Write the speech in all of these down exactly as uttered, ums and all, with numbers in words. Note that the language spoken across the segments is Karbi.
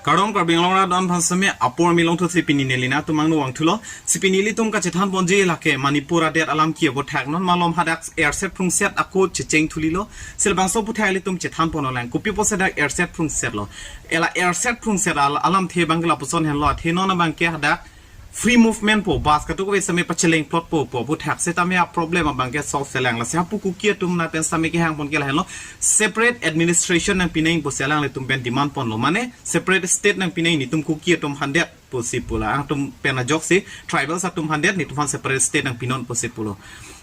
Kardom Karbi Anglong rat an aphan sitame apor milong thu si pini neli nangtum angno vangthulo. Si pini ilitum kachethan ponji lake Manipur adet alam ki aphuthak, non malom hadak erset phrungset ako checheng thulilo. Si labangso aphuthak ilitum chethan ponlang. Kopi pusi dak erset phrungset lo. Ela erset phrungset al-, alamthe abang ke lapuson henlo, athe non abang ke hadak free movement po, bus kadokave sitame pacheleng plot po, po aphuthak sitame a-problem abang ke solve selang. Lasi hapu Kuki atum na pen sitame kehang pon ke lahenlo, separate administration nangpi nangji pusi alanglitum pen demand ponlo. Mane separate state nangpi nangji netum Kuki atum aphan det pusi pulo. Angtum pen ajoksi tribals atum aphan det, netum aphan separate state nangpinon pusi pulo.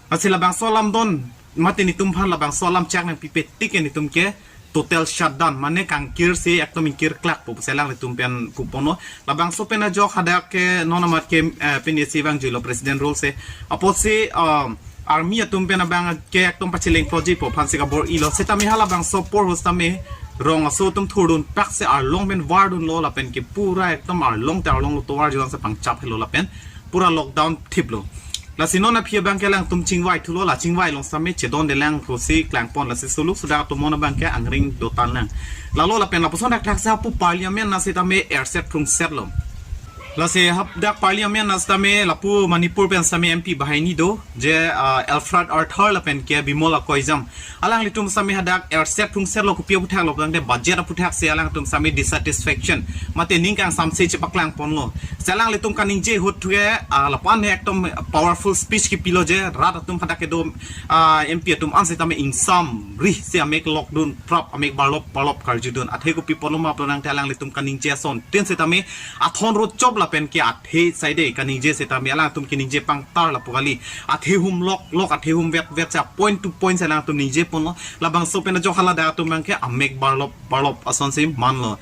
Lasi labangso alam don mate netum aphan labangso alam chak nangpipe tik ke netum ke total shutdown, mane kangkir si ekdom ingkir klak po pusi alanglitum pen puponlo. Labangso pen ajok hadak ke non amat ke, eh, pini si vangjuilo President rule si. Apotsi, um, army atum pen abang ke ekdom pacheleng plotji po aphan si kabor-ilo. Sitame halabangso apor ho sitame rong aso atum thurdun pak si arlong pen vardunlo, lapen ke pura ekdom arlong te arlong lo tovar juang si pangchap helo lapen pura lockdown thiplo. Lasi non aphi abang ke alangtum chingvai thulo, la chingvai along sitame chedondelang pusi klangpon, lasi suluk sudak atum non abang ke angring dotanlang. Lalo lapen lapuson dakdak si hapu parliament na sitame erset phrungset lo. Lasi hap dak parliament na sitame lapu Manipur pen sitame M P banghini do, je, ah, Alfred Arthur lapen ke Bimol Akoijam. Alanglitum sitame hadak erset phrungset lo, kopi aphuthak lo tangte budget aphuthak si alangtum sitame dissatisfaction mate ning kangsamse chepaklang ponlo. Si alanglitum kaningje ahut ke, ah, lapu-an he ekdom powerful speech kipilo, je rat atum hadak kedo, ah, M P atum an sitame ingsamri si amek lokdun prap, amek barlop barlop karjudun. Athe kopi ponlo ma pulo tangte alanglitum kaningje asontin sitame athon rochop lapen ke athe saide kaningje sitame alangtum kaningje pangtar lapu kali. Athe hum lok lok, athe hum vet vet si a-point to point si alangtum ningje ponlo. Labangso pen ajok hala dak atum abang ke amek barlop barlop asonsi manlo.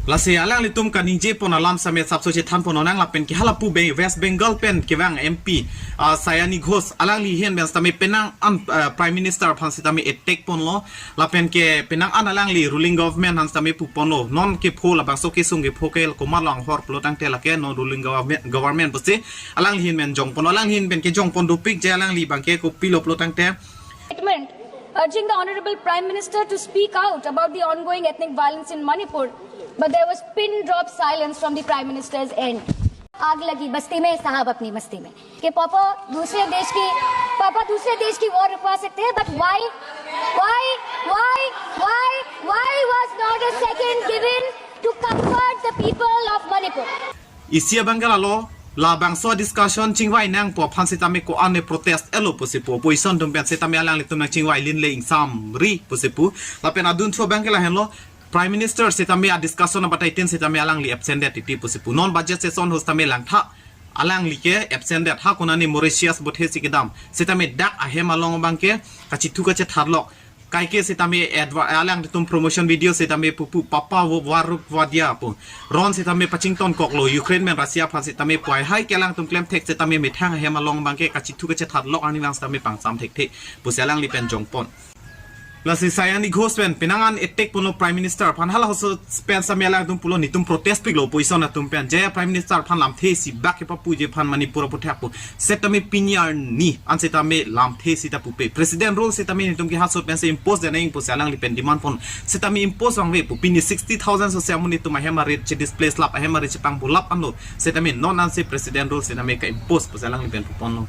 Lasi alanglitum kaningje pon alam sitame sapso chethan ponnang lapen ke halapu Be-, West Bengal pen kevang M P, ah, Sayani Ghosh, alangli ahin pen sitame penang an, ah, Prime Minister aphan sitame attack ponlo. Lapen ke penang an alangli ruling government aphan sitame puponlo, non kepho labangso kesung kepho ke komat lo anghor pulo tangte lake non ruling government, government pusi alangli ahin pen jongponlo. Alangli ahin pen kejongpon dopik, je alangli abang ke kopilo pulo tangte statement urging the Honorable Prime Minister to speak out about the ongoing ethnic violence in Manipur, but there was pin drop silence from the Prime Minister's end. आग लगी बस्ती में, साहब अपनी मस्ती में। कि पापा दूसरे देश की, पापा दूसरे देश की वॉर रुकवा सकते हैं, but why, why, why, why, why was not a second given to comfort the people of Manipur? Isi abang ke lalo, labangso discussion chingvai nangpo aphan sitame ko-an ne protest-etlo pusi pu, opposition atum pen sitame alanglitum nangchingvai linle ingsamri pusi pu. Lapen adunthu abang ke lahenlo, Prime Minister sitame a-discussion abatai tin sitame alangli absent det titi pusi pu. Non budget session ho sitame langtha, alangli ke absent det. Ha konane Mauritius bothe si kedam. Sitame dak ahem along abang ke kachethu kachetharlok. Kaike sitame adver-, alangtum promotion video sitame pupu papa wo waruk wadia pu. Ron sitame pachington koklo Ukraine pen Russia aphan sitame pu, hai ke alangtum klemthek sitame methang ahem along abang ke kachethu kachetharlok arnivang sitame pangsam thekthe pusi alangli pen jongpon. Lasi Sayani Ghosh pen penang an attack ponlo Prime Minister aphan, hala hoso pen sitame alangtum pulo netum protest piklo opposition atum pen, je Prime Minister aphan lamthe isi bak kepapuji aphan Manipur aphuthak pu. Sitame pini arni an sitame lamthe sita pupe. President rule sitame netum ke ha ahut pen si impose de nangji pusi alangli pen demand pon. Sitame impose vangve pu, pini sixty thousand so si amonit atum ahem arit che-displace lap, ahem arit chepangbo lap anlo. Sitame non an si President rule sitame ka-impose pusi alangli pen puponlo.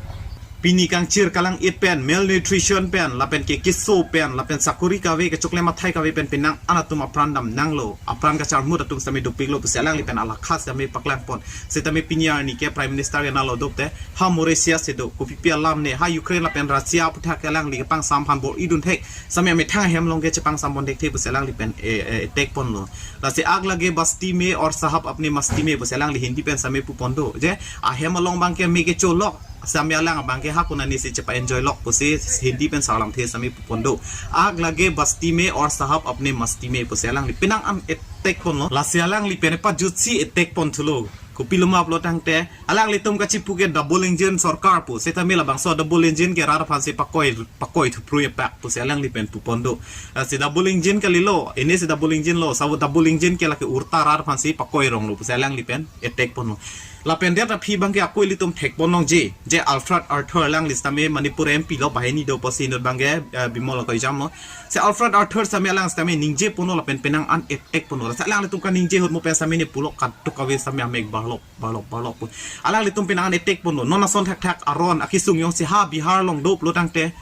Pini kangchir kalang-it pen, malnutrition pen, lapen ke keso pen, lapen sakori kave, kechoklem athai kave pen penang an atum apran damnanglo, apran kacharmut atum sitame dopiklo pusi alangli pen alakha sitame paklangpon. Sitame pini arni ke Prime Minister ke nalo dokte, ha Mauritius si do, kopipi alam ne, ha Ukraine lapen Russia aphuthak ke alangli kepangsam aphan bor-idun thek sitame amethang ahem along ke chepangsam pon thekthe pusi alangli pen, eh, eh, attack ponlo. Lasi आग लगे बस्ती में और साहब अपने मस्ती में pusi alangli Hindi pen sitame pupon do, je ahem along abang ke me kecholok, sitame alang abang ke ha konane si chepa-enjoy lok pusi Hindi pen sarlamthe sitame pupon do. आग लगे बस्ती में और साहब अपने मस्ती में pusi alangli penang an attack ponlo. Lasi alangli pen pajutsi attack pon thulo. Kopilo ma pulo tangte, alanglitum kachipu ke double engine sorkar pu. Sitame labangso double engine ke rat aphan si pakoi, pakoi thuprui apak pusi alangli pen pupon do. Lasi double engine kalilo, ini si double engine lo, sabo double engine ke lake urta rat aphan si pakoi ronglo pusi alangli pen attack ponlo. Lapen det aphi abangke ako ilitum thekpon longji, je Alfred Arthur alangli sitame Manipur M P lo, banghini do pusi inut abangke, eh, Bimol Akoijam lo. Si Alfred Arthur sitame alang sitame ningje ponlo lapen penang an attack ponlo. Si alanglitum kaningje ahut mo pen sitame ne pulo kadokave sitame amek barlok, barlok, barlok pu. Alanglitum penang an attack ponlo. Non ason thakthak aron akesung jongsi ha Bihar along do pulo tangte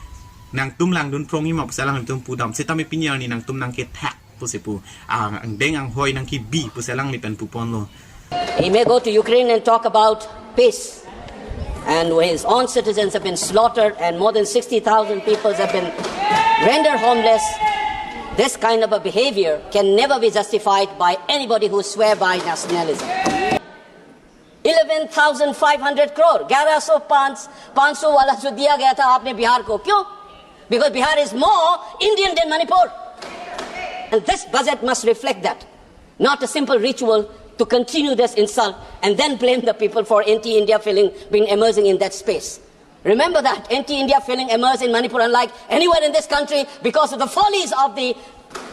nangtum langdun phrongji ma pusi alanglitum pudam. Sitame pini arni nangtum nangkethak pusi pu. Ang, angdeng anghoi nangkebi pusi alangli pen puponlo. He may go to Ukraine and talk about peace. And his own citizens have been slaughtered and more than sixty thousand people have been rendered homeless. This kind of a behavior can never be justified by anybody who swear by nationalism. Eleven thousand five hundred crore, ग्यारह सौ पाँच, पाँच सौ वाला जो दिया गया था आपने बिहार को, क्यों? Because Bihar is more Indian than Manipur. And this budget must reflect that. Not a simple ritual to continue this insult and then blame the people for anti-India feeling being emerging in that space. Remember that anti-India feeling emerged in Manipur unlike anywhere in this country because of the follies of the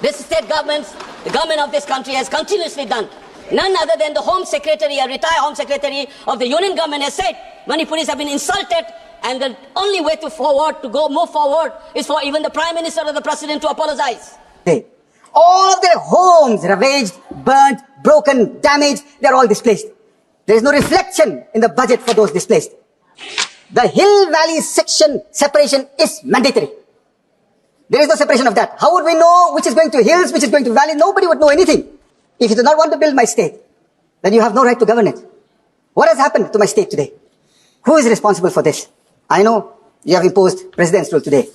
this state governments, the government of this country has continuously done. None other than the Home Secretary, a retired Home Secretary of the Union Government, has said Manipuris have been insulted, and the only way to forward, to go move forward, is for even the Prime Minister or the President to apologize. All of their homes ravaged, burnt, broken, damaged, they're all displaced. There is no reflection in the budget for those displaced. The hill valley section separation is mandatory. There is no separation of that. How would we know which is going to hills, which is going to valley? Nobody would know anything. If you do not want to build my state, then you have no right to govern it. What has happened to my state today? Who is responsible for this? I know you have imposed president's rule today.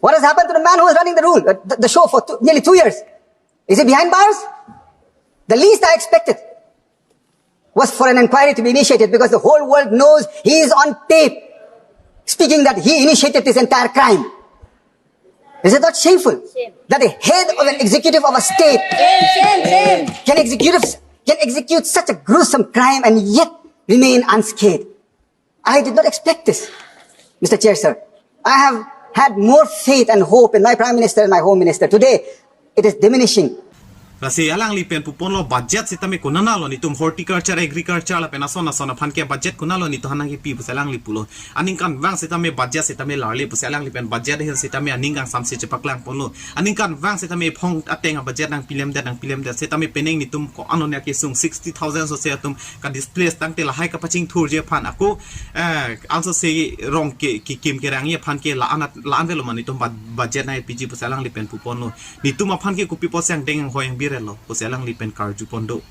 What has happened to the man who was running the rule, uh, the, the show for two, nearly two years? Is he behind bars? The least I expected was for an inquiry to be initiated because the whole world knows he is on tape speaking that he initiated this entire crime. Is it not shameful that the head of an executive of a state can execute, can execute such a gruesome crime and yet remain unscathed? I did not expect this, Mister Chair, sir. I have had more faith and hope in my Prime Minister and my Home Minister. Today, it is diminishing. Lasi alangli pen puponlo budget sitame konanalo nitum horticulture, agriculture lapen ason ason aphan ke budget konanalo nitum aphan nangkepi pusi alangli pulo. Aningkanvang sitame budget sitame larle pusi alangli pen budget ahir sitame aning kangsamse chepaklang ponlo. Aningkanvang sitame ephong ateng abudget nangpilemdet nangpilemdet sitame penang nitum ko-an ane akesung sixty thousand sose atum kadisplace tangte lahai kapachingthurji aphan ako, eh, also se rong ke, kekim kerangji aphan ke la-an, la-an avelo ma nitum bud-, budget nangpiji pusi alangli pen puponlo. Nitum aphan ke kopi pusi angdeng anghoi angbirelo pusi alangli pen karjupon do.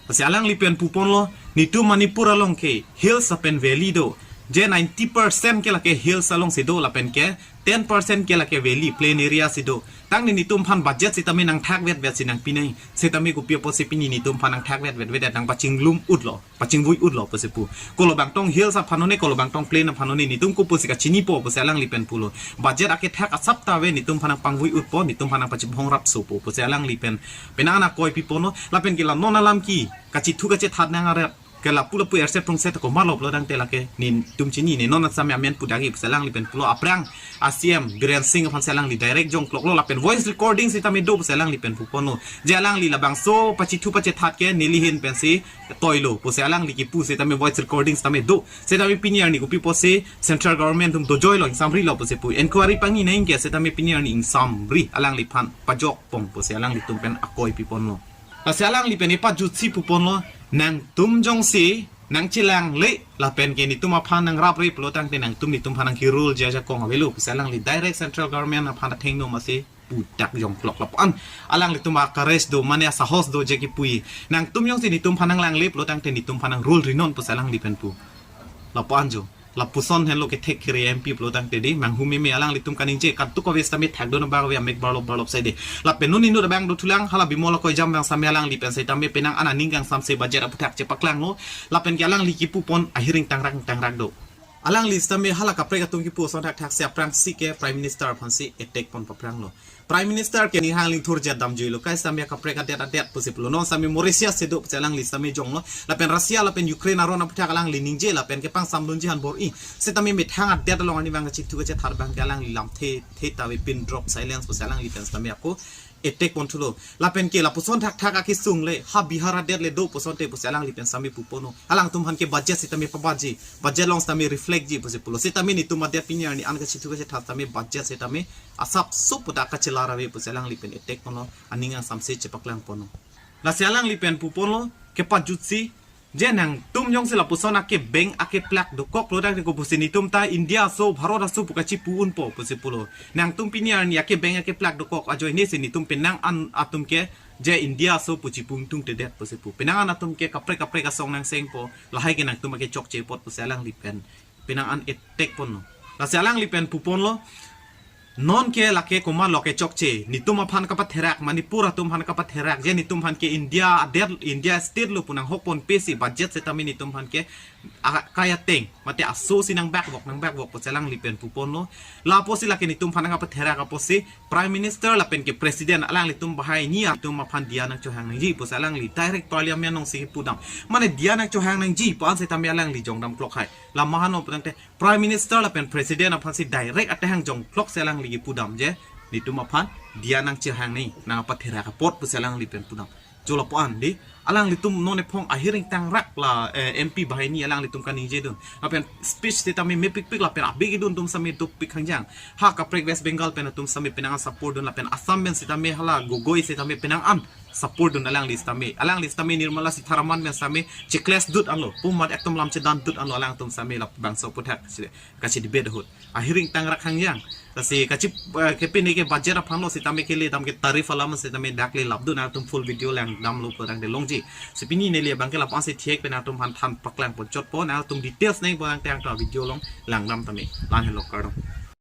Pusi alangli pen puponlo, nitum Manipur along ke hills lapen valley do. Je ninety percent ke lake hills alongsi do lapen ke ten percent ke lake valley, plain area si do. Tangte nitum aphan budget sitame nangthakvetvet si nangpinai. Sitame kopi pusi pini nitum aphan nangthakvetvetvedet nangpachinglum utlo, pachingvui utlo pusi pu. Kolo bangtong hills aphan one, kolo bangtong plain aphan one, nitum kopusi kachinipo pusi alangli pen pulo. Budget akethak asap ta ave, nitum aphan nangpangvui utpo, nitum aphan nangpachibhong rapsopo pusi alangli pen, penang an akoi piponlo, lapen ke la non alam ke kachithu kachethat nang aret ke lapu lapu erset prongset komarlo pulo tangte lake nitum chinine, non sitame amen pudagi pusi alangli pen pulo. Aphrang a-C M Biren Singh aphan si alangli direct jongkloklo lapen voice recording sitame do pusi alangli pen puponlo. Je alangli labangso pachithu pachethat ke neli ahin pensi toilo pusi alangli kipu sitame voice recording sitame do. Sitame pini arni kopi pusi central government atum dojoilo, ingsamrilo pusi pu. Inquiry pangni nang ke sitame pini arni ingsamri, alangliphan pajokpon pusi alanglitum pen akoi piponlo. Lasi alangli pen epajutsi puponlo, nangtum jongsi nangchelangle lapen ke nitum aphan nangrapre pulo tangte nangtum nitum aphan nangkerulji ajakong avelo pusi alangli direct central government aphan athengno masi pudak jongklok lapu-an. Alanglitum a-courage do, mane asahos do je kipu. Nangtum jongsi nitum aphan nanglangle pulo tangte nitum aphan nangrulri non pusi alangli pen pu. Lapu-an jo. Lapuson henlo kethek kere M P pulo tangte di, manghumeme alanglitum kaningje, kadokave sitame thakdun abang ave amek barlop barlop saide. Lapen non inut abang dothulang, hala Bimol Akoijam abang sitame alangli pen sitame penang an aning kangsamse budget aphuthak chepaklanglo. Lapen ke alangli kipupon ahiring tangrak tangrak do. Alangli sitame hala kaprek atum kipu ason thakthak si aphrangsi ke Prime Minister aphansi attack pon papranglo. Prime Minister ke ning hang lingthur jat damjuilo, kai sitame kaprek adet adet pusi pulo. Non sitame Mauritius si do pusi alangli sitame jonglo. Lapen Russia lapen Ukraine aron aphuthak alangli ningje lapen kepangsamdunji aphan bor-i. Sitame methang adet along arnivang kachithu kachethat abang ke alangli lamthe the ta ave, pin drop silence pusi alangli pen sitame ako attack pon thulo. Lapen ke lapuson thakthak akesung le, ha Bihar adet le do puson te pusi alangli pen sitame puponlo. Alangtum aphan ke budget sitame pabaji, budget along sitame reflect ji pusi pulo. Sitame netum adet pini arni an kachethu kachethat sitame budget sitame asap sup puta kachelar ave pusi alangli pen attack ponlo, aning angsamse chepaklang ponlo. Lasi alangli pen puponlo, kepajutsi, je nangtum jongsi lapuson akebeng akeplak dokok lo dak ko pusi netum ta India aso Bharat aso pu kachipu unpo pusi pulo. Nangtum pini arni akebeng akeplak dokok ajoine si netum penang an atum ke je India aso pu chipu ingtungtedet pusi pu. Penang an atum ke kaprek kaprek asong nangsengpo, lahai ke nangtum akechokche apot pusi alangli pen penang an attack ponlo. Lasi alangli pen puponlo, non ke lake komatlo kechokche, netum aphan kapatherak, Manipur atum aphan kapatherak, je netum aphan ke India adet, India state lo pu nanghok ponpe si budget sitame netum aphan ke a- kaya teng, mate aso si nangbak vok, nangbak vok pusi alangli pen puponlo. Lapusi lake netum aphan kapatherak apotsi Prime Minister lapen ke President alanglitum banghini atum aphan diya nangchohang nangji pusi alangli direct Parliament alongsi kipudam. Mane diya nangchohang nangji pu an sitame alangli jongdam klok hai. La ma hano putangte Prime Minister lapen President aphansi direct atehang jongklok si alangli kipudam je netum aphan diya nangchohang nangji, nangpatherak apot pusi alangli pen pudam. Cholo pu an di, alanglitum non ephong ahiring tangrak la, eh, M P banghini alanglitum kaningjedun. Lapen speech sitame mepikpik lapen abigidun atum sitame dopik hangjang. Ha kaprek West Bengal pen atum sitame penang an support dun lapen Assam pen sitame hala Gogoi sitame penang an support dun alangli sitame. Alangli sitame Nirmala Sitharaman pen sitame checlash dut anlo. Pumat ekdom lam chedan dut anlo alangtum sitame labangso aphuthak kachi debate ahut. Ahiring tangrak hangjang. Lasi kachi, eh, kepine ke budget aphanlo sitame kele dam ke tariff alam sitame dak le lapdun, nangtum full video langdamlo putangte longji. Si pini neli abang ke lapu an si thek pen nangtum aphan than paklang ponchotpo, nangtum details nangji putangte nangtum video along langdam tame. La-an helo, kardom.